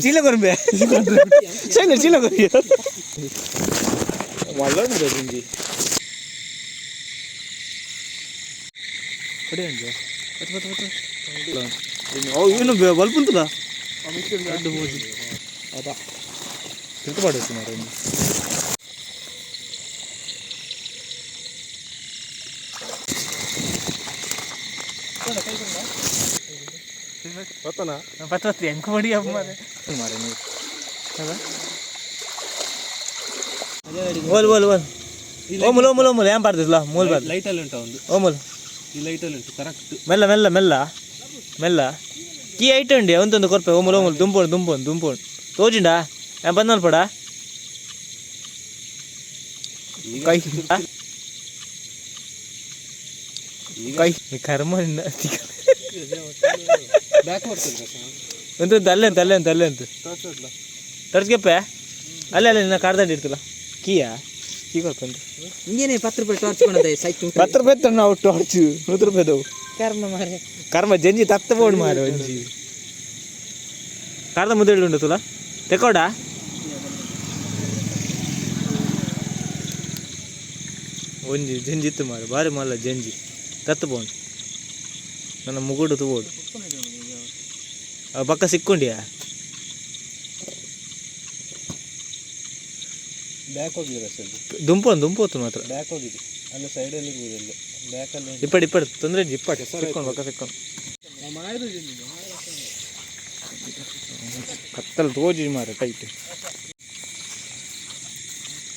ಚೀಲ ಕೊರ್ಬೆ ಚೀಲ ಚೀಲ ಕೊರ್ಬೆ ಮಲ್ಲೊಂಡು ಜಿಂಜಿ ಕೊಡಿ ಅಂಜ ಬತ್ತು ಬತ್ತು ಬತ್ತು ಓ ಏನು ಬಲ್ಪುಂತದ ಅದ ತಿರ್ತು ಪಾಡೋದು ಮಾರ ಪತ್ತನ ಪತ್ತು ಪತ್ತು ಎಂಕ ಮಾಡಿ ಅಪ್ಪ ಮಾರೆ ಮಾರೆ ನೀವು ಓಲ್ ಓಲ್ ಓಲ್ ಓ ಮುಲ ಮುಲ ಮುಲ ಏನ್ ಪಾಡ್ದಿಲ್ಲ ಮೂಲ್ ಬಾರ್ದು ಲೈಟ್ ಅಲ್ಲಿ ಉಂಟು ಒಂದು ಓ ಮುಲ್ ಈ ಲೈಟ್ ಅಲ್ಲಿ ಉಂಟು ಕರೆಕ್ಟ್ ಮೆಲ್ಲ ಮೆಲ್ಲ ಮೆಲ್ಲ ಮೆಲ್ಲ ಕೀ ಐಟ್ ಉಂಡಿ ಒಂದೊಂದು ಕೊರ್ಪೆ ಓ ಮುಲ ಓ ಮುಲ್ ದುಂಪೋಣು ದುಂಪೋಣು ದುಂಪೋಣು ತೋಜಿಂಡಾ ಏನ್ ಬಂದ್ ಪಡ ಕೈ ಕೈ ಕರ್ಮ ಬ್ಯಾಕ್ ಬರ್ತದೆ ಒಂದು ಅಲ್ಲೇ ಅಂತ ಅಲ್ಲೇ ಅಂತ ಅಲ್ಲೇ ಅಂತ ಟರ್ಚ್ಗೆಪ್ಪೆ ಅಲ್ಲೇ ಅಲ್ಲೇ ನಿನ್ನ ಕಾರ್ದಾಡಿ ಇರ್ತಲ್ಲ ಕೀಯಾ ಕೀ ಕೊರ್ಪಂತ ಇಂಗೇನೆ ಪತ್ತು ರೂಪಾಯಿ ಟಾರ್ಚ್ ಕೊಡೋದ ಸೈಟ್ ಪತ್ತು ರೂಪಾಯಿ ತಂದು ನಾವು ಟಾರ್ಚ್ ನೂರು ರೂಪಾಯಿದವು ಕರ್ಮ ಮಾರೆ ಕರ್ಮ ಜಂಜಿ ತತ್ತ ಬೋಡು ಮಾರ ಒಂಜಿ ಕಾರ್ದ ಮುದ್ದೆ ಉಂಟು ತುಲ ತೆಕೋಡ ಒಂಜಿ ಜಂಜಿ ಇತ್ತು ಮಾರ ಬಾರಿ ಮಲ್ಲ ಜಂಜಿ ತತ್ತು ಬೋಂಡು ನನ್ನ ಮುಗುಡು ತೂಬೋಡು ಆ ಬಕ್ಕ ಸಿಕ್ಕೊಂಡಿಯಾ ಬ್ಯಾಕ್ ಹೋಗಿದೆ ಸರ್ ದುಂಪೋನು ದುಂಪೋತು ಮಾತ್ರ ಬ್ಯಾಕ್ ಹೋಗಿದೆ ಅಲ್ಲಿ ಸೈಡಲ್ಲಿ ಇರ್ಬೋದು ಅಲ್ಲಿ ಬ್ಯಾಕಲ್ಲಿ ಇಪ್ಪಡು ಇಪ್ಪಡು ತೊಂದರೆ ಇಜ್ಜಿ ಇಪ್ಪಡು ಸಿಕ್ಕೊಂಡು ಬಕ್ಕ ಸಿಕ್ಕೊಂಡು ಕತ್ತಲು ತೋಜಿ ಮಾರ ಟೈಟ್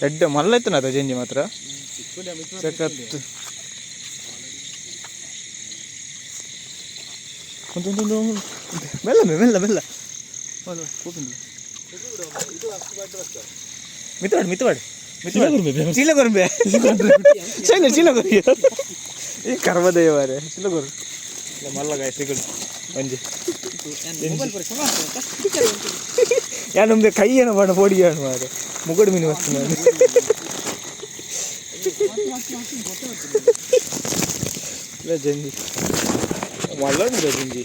ಎಡ್ಡೆ ಮಲ್ಲ ಇತ್ತು ನಾತ ಜಂಜಿ ಮಾತ್ರ ಸಖತ್ ಒಂದು ಒಂದು ಒಂದು ಮೆಲ್ಲ ಮೆಲ್ಲ ಮೆಲ್ಲ ಮಿತ್ರವಾಡು ಮಿತ್ರವಾಡು ಚೀಲ ಕೊರ್ಬೆ ಚೀಲ ಚೀಲ ಕೊರ್ಬೆ ಈ ಕರ್ಮದೇವರೇ ಚೀಲ ಕೊರು ಮಲ್ಲ ಗಾಯ ಸಿಗಡು ಒಂಜಿ ಯಾನೊಂದು ಕೈಯನ್ನು ಮಾಡ ಪೋಡಿಯಾನು ಮಾರೆ ಮುಗಡು ಮೀನು ವಸ್ತು ನಾನು ಇಲ್ಲ ಜಂಜಿ ಮಲ್ಲ ಜಂಜಿ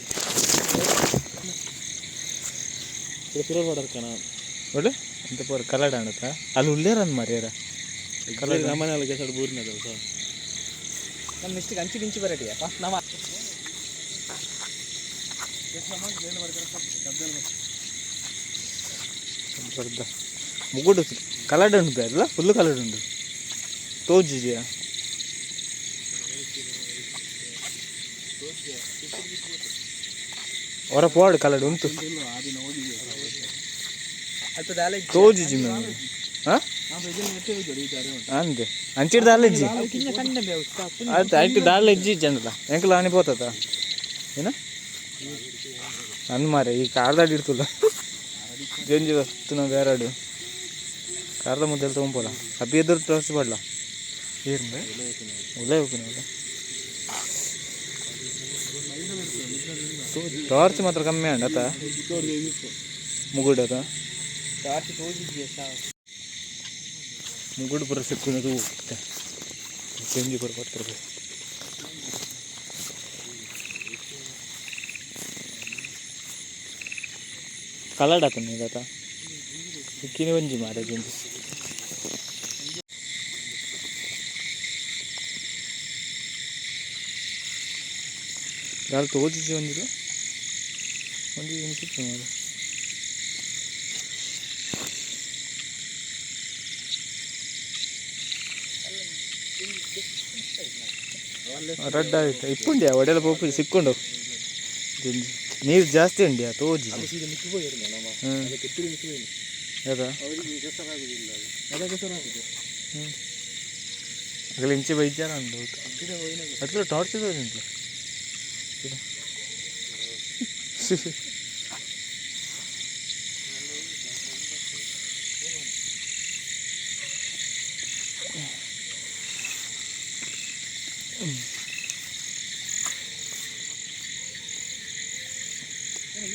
ಒಳ್ಳೆ ಅಂತ ಪೋರ ಕಲಡ ಅಣತ ಅಲ್ಲಿ ಉಳ್ಳೇರ ಅಂದ್ ಮಾರ್ಯಾರ ಕಲರ್ ನಮ್ಮನೆ ಕೆಸರು ಬೂರಿನ ಸರ್ ನಮ್ಮ ಮಿಸ್ಟೇಕ್ ಅಂಚು ಗಿಂಚು ಬರಟಿಯ ಫಸ್ಟ್ ನಮ್ಮ ಬರ್ದ ಮುಗುಡು ಕಲಡ್ ಉಂಟು ಅಲ್ಲ ಫುಲ್ ಕಲಡ್ ಉಂಟು ತೋಜಿದೆಯಾ ಹೊರ ಪೋಡು ಕಲಡ್ ಉಂಟು ಅಲ್ಪ ದಾಲ ತೋಜಿಜಿ ಮ್ಯಾಮ್ ಹಾಂ ಅಂದೆ ಅಂಚಿಡ್ದ ಅಲ್ಲಿಜ್ಜಿ ಕಿನ್ನ ಕಂಡ ಬೇವು ಆಯ್ತು ಆಯ್ತು ದಾಲ್ ಇಜ್ಜಿ ಜನರ ಎಂಕಲ ಆನಿ ಪೋತತ ಏನ ನನ್ ಮಾರೆ ಈ ಕಾರ್ದಾಡಿ ಇರ್ತಲ್ಲ ಜಂಜಿ ವಸ್ತು ನಾವು ಬೇರಾಡು ಕಾರ್ದ ಮುದ್ದೆಲ್ಲ ತೊಗೊಂಬೋಲ ಅಬ್ಬಿ ಎದುರು ತೋರಿಸಿ ಪಡ್ಲ ಏರ್ಮೆ ಉಲ್ಲ ಹೋಗ್ತೀನಿ ಟಾರ್ಚ್ ಮಾತ್ರ ಕಮ್ಮಿ ಅಂಡ ಆತ ಮುಗುಡು ಆತ ಟಾರ್ಚ್ ತೋಜಿದ್ಯಾ ಸಾ ಮುಗುಡು ಪೂರ ಸಿಕ್ಕುನದು ಹೋಗ್ತೆ ಜಂಜಿ ಪೂರ ಬರ್ತಾರೆ ಕಲಡ್ ಆತನ ಈಗ ಸಿಕ್ಕಿನಿ ಒಂಜಿ ಮಾರ ಜಂಜಿ ದಾಲ್ ತೋಜಿಜಿ ಒಂಜಿಲ್ಲ ಒಂಜಿ ಒಂಜಿ ಸಿಕ್ಕು ಮಾರ ರಡ್ಡ ಆಯ್ತು ಇಪ್ಪುಂಡಿಯಾ ಒಡೆಲ ಪೋಪು ಸಿಕ್ಕೊಂಡು ಜಂಜಿ ನೀರು ಜಾಸ್ತಿ ಉಂಡಿಯಾ ತೋಜಿ ಹ್ಮ್ ಅದಾ ಹ್ಮ್ ಅಗಲ ಇಂಚೆ ಬೈಜಾರ ಉಂಡು ಅಟ್ಲ ಟಾರ್ಚ್ ಉಂಟು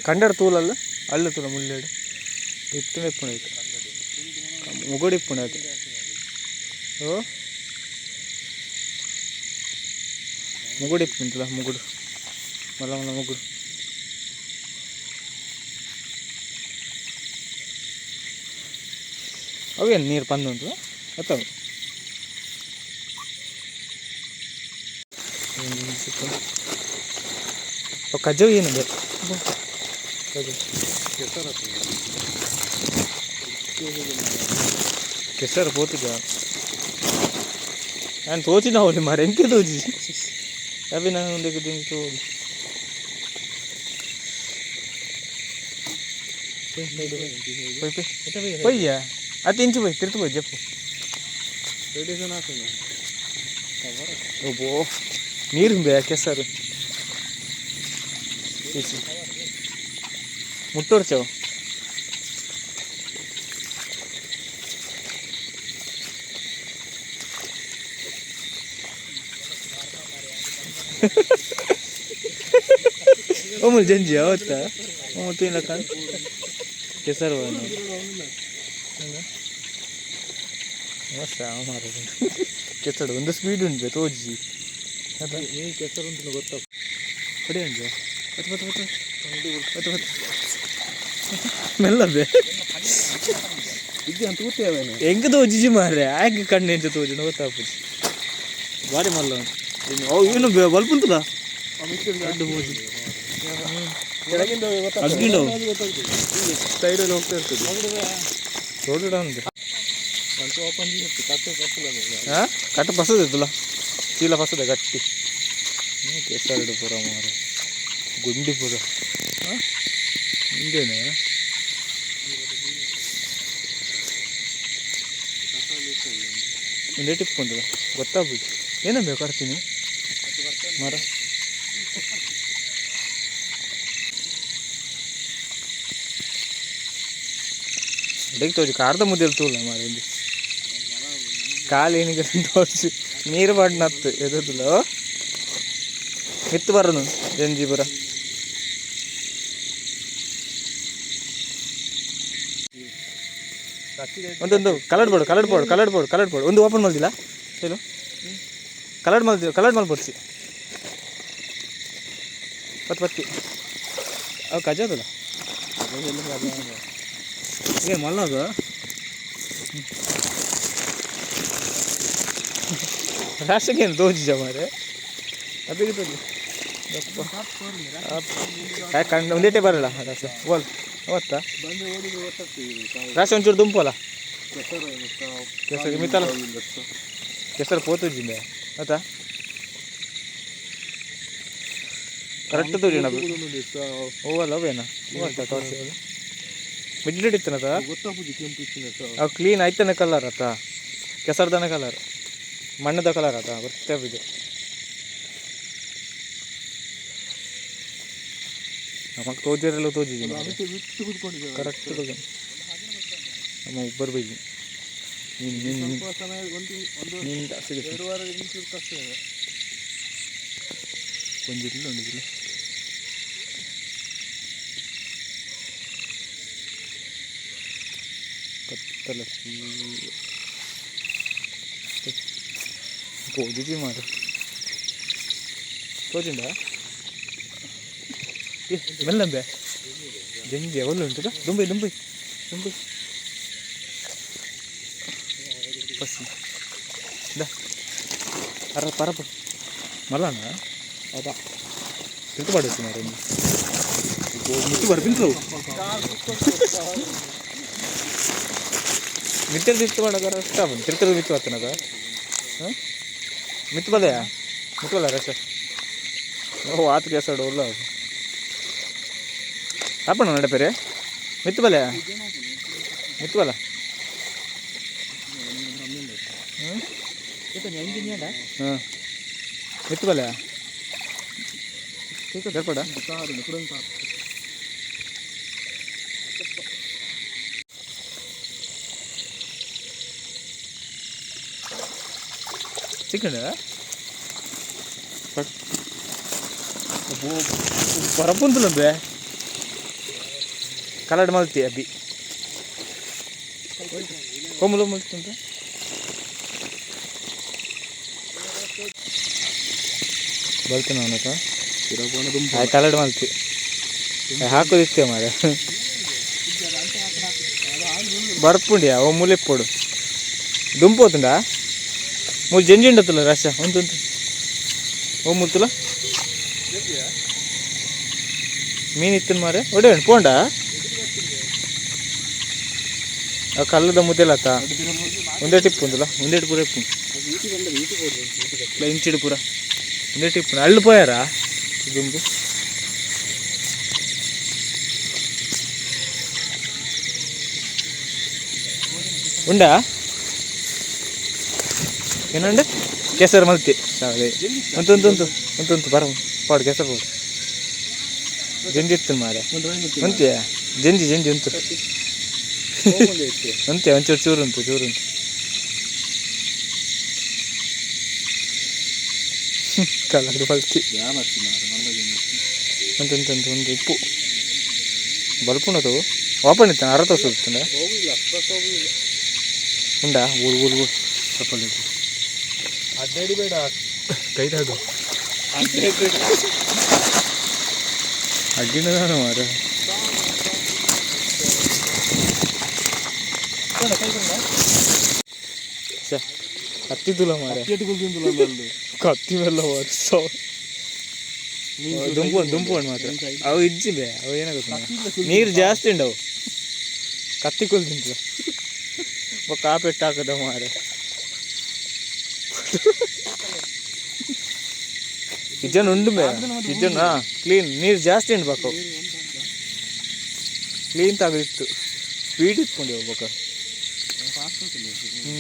ಕಂಡರ್ ತೂಲಲ್ಲ ಅಲ್ಲ ತೂಲ ಮುಲ್ಲೇಡು ಇತ್ತು ಇಪ್ಪುಂಡು ಆಯ್ತು ಮುಗುಡು ಇಪ್ಪುಂಡು ಆಯ್ತು ಓ ಮುಗುಡು ಇಪ್ಪುಂತಲ್ಲ ಮುಗುಡು ಮಲ್ಲ ಮಲ್ಲ ಮುಗುಡು. ಅವೇನು ನೀರು ಪಂದುಂಟು ಅತ್ತವು ಕಜ್ಜವು ಏನು ಬೇಕು ಕೆಸರು ಪೋತುಜ ನಾನು ತೋಚಿನ ಹೋಲಿ ಮಾರೆ ಎಂಕೆ ತೋಚಿ ಅವಿ ನಾನು ಮುಂದಕ್ಕೆ ತಿಂದು ಪೋಯ್ ಪೊಯ್ಯ ಅತಿ ಇಂಚು ಪೋಯ್ ತಿರ್ತು ಪೋಯ್ ಜಪ್ಪು ಓಬೋ ನೀರು ಬೇ ಕೆಸರು ಮುಟ್ಟೋರ್ಚವು ಒಮ್ಮೆ ಜಂಜಿ ಅವತ್ತ ಒಮ್ಮೆ ತಿನ್ನಕ ಕೆಸರು ಕೆಸರು ಒಂದು ಸ್ಪೀಡ್ ಉಂಟು ತೋಜಿ ಕೆಸರು ಅಂತ ಗೊತ್ತಾಗ ಕೊಡಿ ಉಂಟು ಬತ್ತು ಬತ್ತು ಬತ್ತು ಬತ್ತು ಬತ್ತು ಮೆಲ್ಲ ಬೇ ಇದು ಅಂತ ಗೊತ್ತೇವೇನು ಹೆಂಗ ತೋಜಿಜಿ ಮಾರ್ರೆ ಆಗ ಕಣ್ಣು ಎಂಚ ತೋಜಿ ಗೊತ್ತಾಪುಜಿ ಬಾರಿ ಮಲ್ಲ ಅವು ಏನು ಬಲ್ಪುಂತದ ಕೆಳಗಿಂದ ಅಗ್ಗಿಂಡ ಸೈಡಲ್ಲಿ ಹೋಗ್ತಾ ಇರ್ತದೆ ರೋಡ್ ಉಂಟು ಕಂಟು ಓಪನ್ ಕಟ್ಟು ಬಸ್ಸಲ್ಲ ಹಾಂ ಕಟ್ಟು ಬಸದಿತ್ತಲ್ಲ ಚೀಲ ಬಸದೆ ಗಟ್ಟಿ ಕೆಸರು ಪೂರ ಮಾರ ಗುಂಡಿ ಪೂರ ಹಾಂ ಹಿಂಗೇನೆ ಒಂದೇ ಟಿಪ್ಕೊಂಡಲ್ಲ ಗೊತ್ತಾಗ್ಬೋದು ಏನೋ ಬೇಕು ಬರ್ತೀನಿ ಮರ ಅಡಿಗೆ ತೋಜಿ ಕಾರ್ದ ಮುದ್ದೆಲ್ ತೂಲ ಮಾರ ಇಲ್ಲಿ ಕಾಲು ಏನಿಗೆ ತೋರಿಸಿ ನೀರು ಬಾಡ್ ನತ್ತು ಎದುರ್ದಿಲ್ಲ ಮಿತ್ತು ಬರೋನು ಜಂಜಿಪುರ ಒಂದೊಂದು colour board colour board colour board colour board ಒಂದು ಓಪನ್ ಮಲ್ದಿಲ್ಲ ಹೇಳು ಕಲರ್ ಮಲ್ದಿ ಕಲರ್ ಮಲ್ಪೊಡ್ಸಿ ಪತ್ತು ಪತ್ತಿ ಅವು ಕಜಾದಲ್ಲ ಏ ಮಲ್ಲದು ರಾಶಿಗೇನು ತೋಜಿಜ ಮಾರೆ ಅದಕ್ಕೆ ತೋಜಿ ಕಣ್ಣು ಒಂದೇಟೆ ಬರಲ್ಲ ರಾಶ ಓಲ್ ಅವತ್ತಾ ಬಂದು ಓಡಿದ್ರೆ ಗೊತ್ತಾಗ್ತದೆ ರಾಶಿ ಒಂಚೂರು ದುಂಪಲ್ಲ ಕೆಸರು ಕೆಸರು ಮಿತ್ತಲ್ಲ ಕೆಸರು ಪೋತುಜಿಂದ ಆತಾ ಕರೆಕ್ಟ್ ತೋಜಿಣ ಓವಲ್ಲ ಅವೇನ ಓವತ್ತ ಟಾರ್ಚ್ ಮಿಡ್ಲ್ ಇತ್ತನತ ಗೊತ್ತಾಪುಜಿ ಕೆಂಪು ಇತ್ತಿನ ಅವು ಕ್ಲೀನ್ ಆಯ್ತಾನೆ ಕಲರ್ ಆತ ಕೆಸರ್ದನ ಕಲರ್ ಮಣ್ಣದ ಕಲರ್ ಆತ ಗೊತ್ತೇ ಇದು ನಮಗೆ ತೋಜಿರಲ್ಲ ತೋಜಿದ್ದೀನಿ ಬಿಟ್ಟು ಕೂತ್ಕೊಂಡಿದ್ದೇವೆ ಕರೆಕ್ಟ್ ನಮ್ಮ ಒಬ್ಬರು ಬೈದಿ ನೀನು ನೀನು ಸ್ವಲ್ಪ ಸಮಯ ಒಂದು ಒಂದು ನೀನು ಜಾಸ್ತಿ ಎರಡು ವಾರ ನಿಂತು ಕಷ್ಟ ಇದೆ ಒಂದಿರಲಿಲ್ಲ ಒಂದಿರಲಿಲ್ಲ ಕತ್ತಲ ತೋಜಿಜಿ ಮಾರು ತೋಜಿಂದ ಏ ಮೆಲ್ಲಂಬೆ ಜಂಜಿ ಅವಲ್ಲ ಉಂಟು ದುಂಬೈ ದುಂಬೈ ದುಂಬೈ ಬಸ್ the ಅರ ಪರಪ ಮಲ್ಲಣ್ಣ ಹೌದಾ ತಿರ್ತು ಪಾಡಿಸ್ತೀನಿ ಮಾರ್ರೆ ಮುತ್ತು ಬರ್ಪಿಂತು ಮಿತ್ತರ್ ತಿರ್ತು ಮಾಡೋ ಕಷ್ಟ ಬಂದು ತಿರ್ತದ ಮಿತ್ತು ಬರ್ತನದ ಹಾಂ ಮಿತ್ತು ಬದೆಯಾ ಮಿತ್ತು ಬಲ್ಲ ರಶ ಓ ಆತು ಕೇಸಾಡು ಉಲ್ಲ ಆಪಣ ನಡಪೇರೆ ಮಿತ್ತು ಬಲೆಯಾ ಮಿತ್ತು ಬಲ ಹ್ಞೂ ಹಾಂ ಮಿತ್ತು ಬಲೆಯಾ ಬೇರ್ಪಡ ಚಿಕನ್ ಬರಪುಂತುಲಂಬೆ ಕಲಡ್ ಮಲ್ತಿ ಅಬ್ಬಿ ಕೊಮ್ಮಲು ಮಲ್ತುಂಟ ಬಲ್ತನ ಅವನಕ ಕಲಡ್ ಮಲ್ತಿ ಹಾಕೋದಿತ್ತೆ ಮಾರೆ ಬರ್ಪುಂಡಿಯಾ ಓ ಮುಲೆಪ್ಪೊಡು ದುಂಪೋತುಂಡ ಮೂಲು ಜಂಜಿ ಉಂಡತ್ತಲ್ಲ ರಶ ಉಂಟು ಉಂಟು ಓ ಮುತ್ತುಲ ಮೀನು ಇತ್ತಿನ ಮಾರೆ ಒಡೆ ಉಂಟು ಪೋಂಡ ಆ ಕಲ್ಲದ ಮುದ್ದೆಲತ್ತ ಒಂದೇ ಟಿಪ್ಪು ಉಂದುಲ ಒಂದೇ ಪೂರ ಇಪ್ಪು ಇಂಚಿಡು ಪೂರ ಒಂದೇ ಟಿಪ್ಪು ಅಳ್ಳು ಪೋಯಾರ ದುಂಬು ಉಂಡಾ ಏನಂಡೆ ಕೆಸರು ಮಲ್ತಿ ಅದೇ ಉಂಟು ಉಂಟು ಉಂಟು ಉಂಟು ಉಂಟು ಬರ ಪಾಡು ಕೆಸರು ಪಾಡು ಜಂಜಿ ಇತ್ತು ಮಾರೆ ಉಂತಿಯಾ ಜಂಜಿ ಜಂಜಿ ಉಂಟು ಉಂತೆ ಒಂಚೂರು ಚೂರು ಉಂಟು ಚೂರು ಉಂಟು ಕಲರ್ ಬಲ್ತಿ ಉಂಟು ಉಂಟು ಉಂಟು ಉಂಟು ಉಪ್ಪು ಬಲ್ಪುಂಡದು ಓಪನ್ ಇತ್ತು ಅರ ತೋರಿಸುತ್ತಂಡ ಉಂಡಾ ಊರು ಊರು ಊರು ಚಪ್ಪಲಿ ಅಡ್ಡಾಡಿ ಬೇಡ. ಕೈದಾಡು ಅಗ್ಗಿನ ಮಾರ. ಕತ್ತಿದ್ದುಲ್ಲ ಮಾರ. ಕತ್ತಿ ಮೇಲೆ ವರ್ಷ ದುಂಪು ದುಂಪು ಮಾತ್ರ ಅವು ಇಜ್ಜಿ ಬೇ ಅವು ಏನಾಗುತ್ತೆ ನೀರು ಜಾಸ್ತಿ ಉಂಡವು ಕತ್ತಿ ಕುಲ್ ತಿಂತ ಕಾಪೆಟ್ಟು ಹಾಕದ ಮಾರೆ. ಇಜ್ಜನ್ ಉಂಡು ಬೇ ಇಜ್ಜನ್ ಕ್ಲೀನ್ ನೀರು ಜಾಸ್ತಿ ಉಂಡು ಬಾಕು ಕ್ಲೀನ್ ತಾಗಿತ್ತು ಸ್ಪೀಡ್ ಇತ್ಕೊಂಡು ಹೋಗ್ಬೇಕು. ಹ್ಞೂ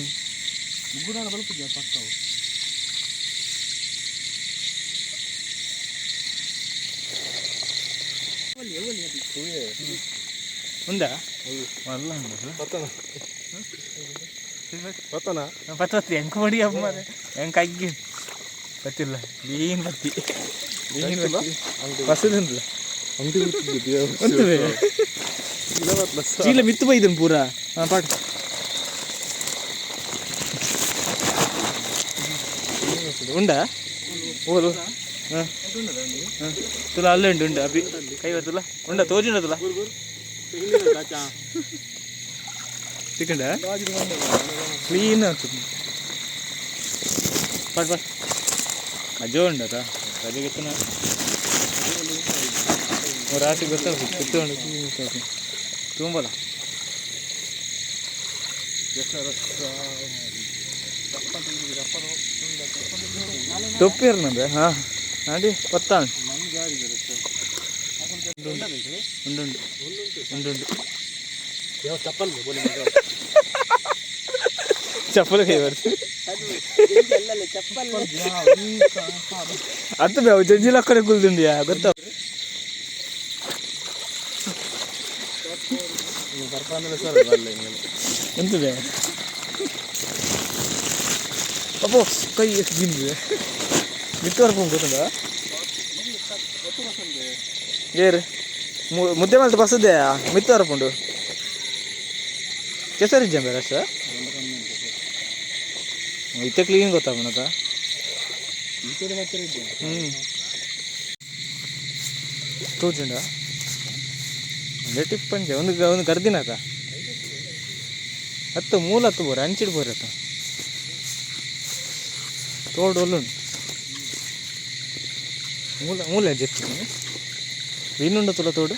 ಉಂದಾ ಮಲ್ಲ ಪತ್ತನ ಪತ್ತನ. ಪತ್ತು ಪತ್ತು ಎಂಕ್ ಮಡಿ ಅಮ್ಮ ಎಂಕ್ ಅಗ್ಗಿ ಪತ್ತಿಲ್ಲ ಕ್ಲೀನ್ ಪತ್ತಿ ಕ್ಲೀನ್ ಪತ್ತಿ ಬಸ್ಸದುಂಡ್ಲ ಉಂಟು ಬೇ ಚೀಲ ಮಿತ್ತು ಬೈದನ್ ಪೂರ ಹಾಂ ಪಾಡು ಉಂಡಾ ಓದು ಹಾಂ ಹಾಂ ತುಲ ಅಲ್ಲೇ ಉಂಟು ಉಂಡು ಅಭಿ ಕೈ ತುಲ ಉಂಡ ತೋಜುಂಡ ತುಲ ಚಿಕಂಡ ಕ್ಲೀನ್ ಆಗ್ತದೆ ಪಾಟ್ ಪಾಟ್ ಕಜೋ ಉಂಡತ ಕಜಗೆತ್ತನ ರಾತ್ರಿ ಗೊತ್ತಾಗ್ತದೆ ಕುತ್ಕೊಂಡು ತುಂಬಲ್ಲ ತೊಪ್ಪಿ ಇರ್ನಂಬೆ ಹಾಂ ನಾಡಿ ಪತ್ತಾಣ್ ಉಂಡು ಉಂಡು ಉಂಡು ಚಪ್ಪಲ್ ಕೈ ಬರ್ತದೆ ಅದು ಬೇ ಅವು ಜಂಜಿಲ ಕಡೆ ಕುಲ್ದುಂಡಿಯಾ ಗೊತ್ತಾ. ಎಂತ ಬೇ ಅಪ್ಪೋ ಕೈ ಗಿಂದು ಮಿತ್ತವರೆಗೆ ಗೊತ್ತುಂಡ ಏರು ಮುದ್ದೆ ಮಲ್ತ ಬಸ್ಸದೆ ಮಿತ್ತವರಪುಂಡು ಕೆಸರು ಇಜ್ಜಂಬೆ ರಶ ಇತ್ತೆ ಕ್ಲೀನ್ ಗೊತ್ತಾಪುಣತ. ಹ್ಞೂ ತೋಜುಂಡ ಒಂದೇ ಟಿಪ್ಪಂಜೆ ಒಂದು ಒಂದು ಗರ್ದಿನತ ಹತ್ತು ಮೂಲ ಹತ್ತು ಬೋರೆ ಅಂಚಿಡ್ ಬೋರೆ ಅತ್ತ ತೋಡು ಒಲ್ಲುಂಡು ಮೂಲ ಮೂಲ ಜೆತ್ತು ಕ್ಲೀನ್ ಉಂಡ ತುಲ ತೋಡು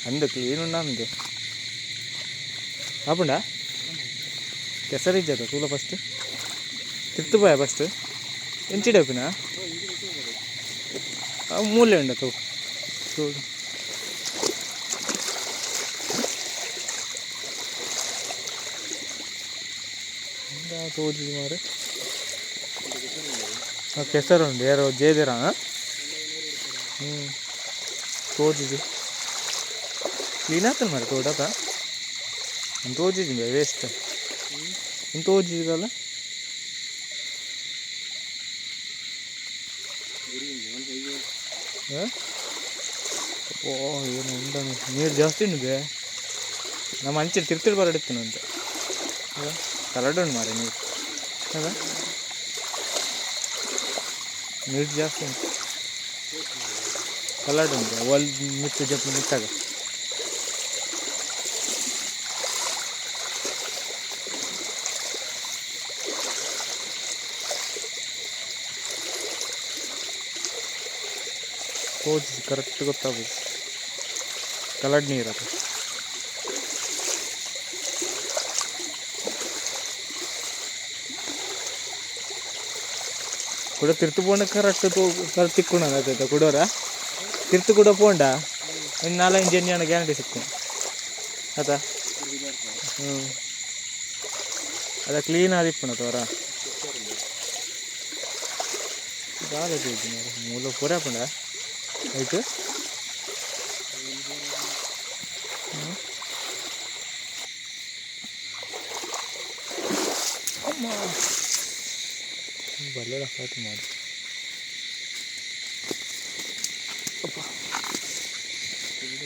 ಅಂದು ಕ್ಲೀನ್ ಉಂಡ ಅಂದೆ ಆಪುಂಡ ಕೆಸರು ಇಜ್ಜದ ತೂಲ ಫಸ್ಟ್ ತಿರ್ತು ಪೋಯ ಫಸ್ಟ್ ಎಂಚಿಡ ಉಪ್ಪಿನ ಅವು ಮೂಲೆ ಉಂಡ ತೂ ತೋಡು ತೋಜಿ ಮಾರೆ ಕೆಸರು ಉಂಡು ಯಾರೋ ಜೇದಿರ ಹ್ಞೂ ತೋಜಿಜಿ ಕ್ಲೀನ್ ಆಗ್ತದೆ ಮಾರೆ ತೋಡತ ತೋಜಿಜಿ ವೇಸ್ಟ್ ತೋಜಿದಲ್ಲ. ಓ ಏನು ಉಂಡ ನೀರು ಜಾಸ್ತಿ ಉಂಡು ನಮ್ಮ ಅಂಚಿನ ತಿರ್ತಿಡ್ ಬರಡಿತ್ತು ಅಂತ ಕಲಡ್ ಉಂಡು ಮಾರೆ ನೀರು ಅದ ನೀರು ಜಾಸ್ತಿ ಉಂಟು ಕಲಡ್ ಉಂಟು ಒಲ್ ಮಿತ್ತು ಜಪ್ಪು ಮಿತ್ತಾಗ. ತೋಜಿ ಕರೆಕ್ಟ್ ಗೊತ್ತಾಪುಜಿ ಕಲಡ್ ನೀರು ಅದು. ಕುಡ ತಿರ್ತು ಪೋಂಡ ಕರೆಕ್ಟ್ ತೋ ಕರೆಕ್ಟ್ ತಿಕ್ಕುಣ ಆಯ್ತಾ ಕುಡೋರ ತಿರ್ತು ಕೂಡ ಪೋಂಡ ಒಂದು ನಾಲೈದು ಜನ ಗ್ಯಾರಂಟಿ ಸಿಕ್ಕು ಆತಾ. ಹ್ಞೂ ಅದ ಕ್ಲೀನ್ ಆದಿಪ್ಪುಣ ತೋರ ದಾದ ತೋಜಿ ಮೂಲ ಪೂರ ಪುಂಡ ಆಯ್ತು. ಅಮ್ಮ ಬಲ್ಲೆಲ್ಲ ಸಾಕು ಮಾಡಿ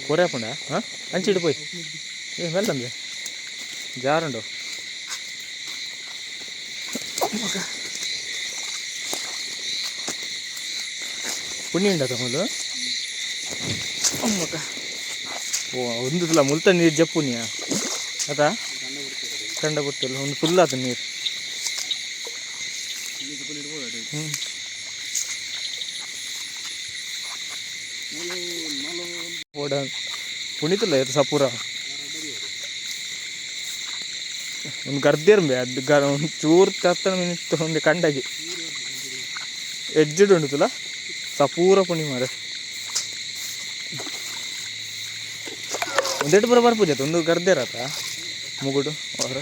ಪೂರ ಪುಂಡ. ಹಾಂ ಅಂಚಿಡು ಪೋಯ್ ಏ ಮೆಲ್ಲಂದೆ ಜಾರುಂಡು. ಪುಣ್ಯ ಉಂಡ ತಮ್ಮಲು ಅಮ್ಮಕ್ಕ. ಓ ಒಂದು ಮುಲ್ತ ನೀರು ಜಪ್ಪುನಿಯ ಅತಾ ಕಂಡ ಬಿಟ್ಟಿಲ್ಲ ಒಂದು ಫುಲ್ ಆತು ನೀರು. ಹ್ಞೂ ಓಡ ಪುಣಿತಲ್ಲ ಇದು ಸಪೂರ ಒಂದು ಗರ್ದೇರ್ಂಬೆ ಅದು ಗರ ಒಂದು ಚೂರು ತತ್ತನ ಮಿನಿಟ್ ಒಂದು ಕಂಡಾಗಿ ಎಡ್ಜಿಡ್ ಉಂಟುಲ್ಲ ಸಪೂರ ಪುಣಿ ಮಾರೆ ಒಂದೆಟ್ಟು ಪೂರ ಬರ್ಪುಜ ಒಂದು ಗರ್ದೇರತ ಮುಗುಡು ಅವರ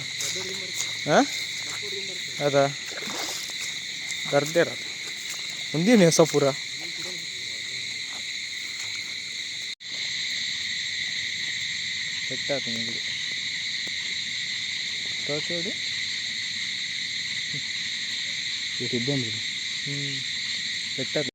ಹಾಂ ಅದ ಗರ್ದೇರ ಒಂದೇನು ಸಪೂರ ಸೆಟ್ ಆತು ಮುಗುಡು ತೋಚೋಡು. ಇದ್ದಂದ್ರೆ ಹ್ಞೂ ಸೆಟ್ ಆತು.